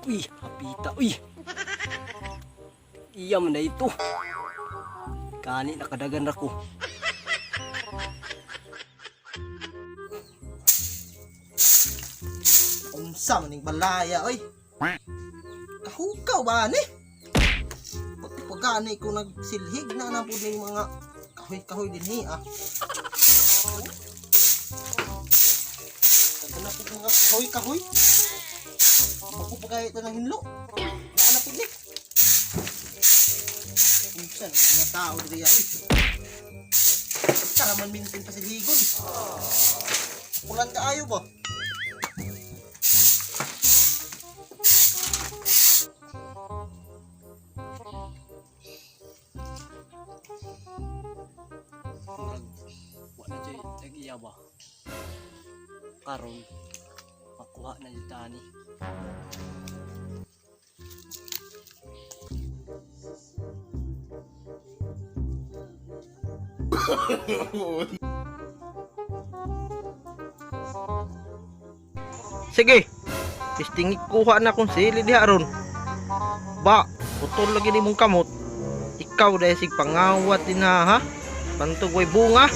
Uy, hapita, uy. Iya man na ito. Kani nakadagan ra ko. Unsa man ning balaya oy. Kahukaw ba ni? Pagpagani ko nagsilhig na na pud ning mga kahoy-kahoy dinhi ah. Taga na pud mga kahoy-kahoy. Pagpapagay ito ng hinlo. Naa na pud ni. Unsa na mga tao diri ah, oy. Tara man mintin pasilhigon. Ulan kaayo ba? Murag wa na jay tag-iya ba. Karon makuha na jud tani. Sige. Tistingi kuha na kung sili diha ron. Ba, putol lagi ni mong kamot. Ikaw dahil sig pangawat din ha, ha? Pantog way bunga.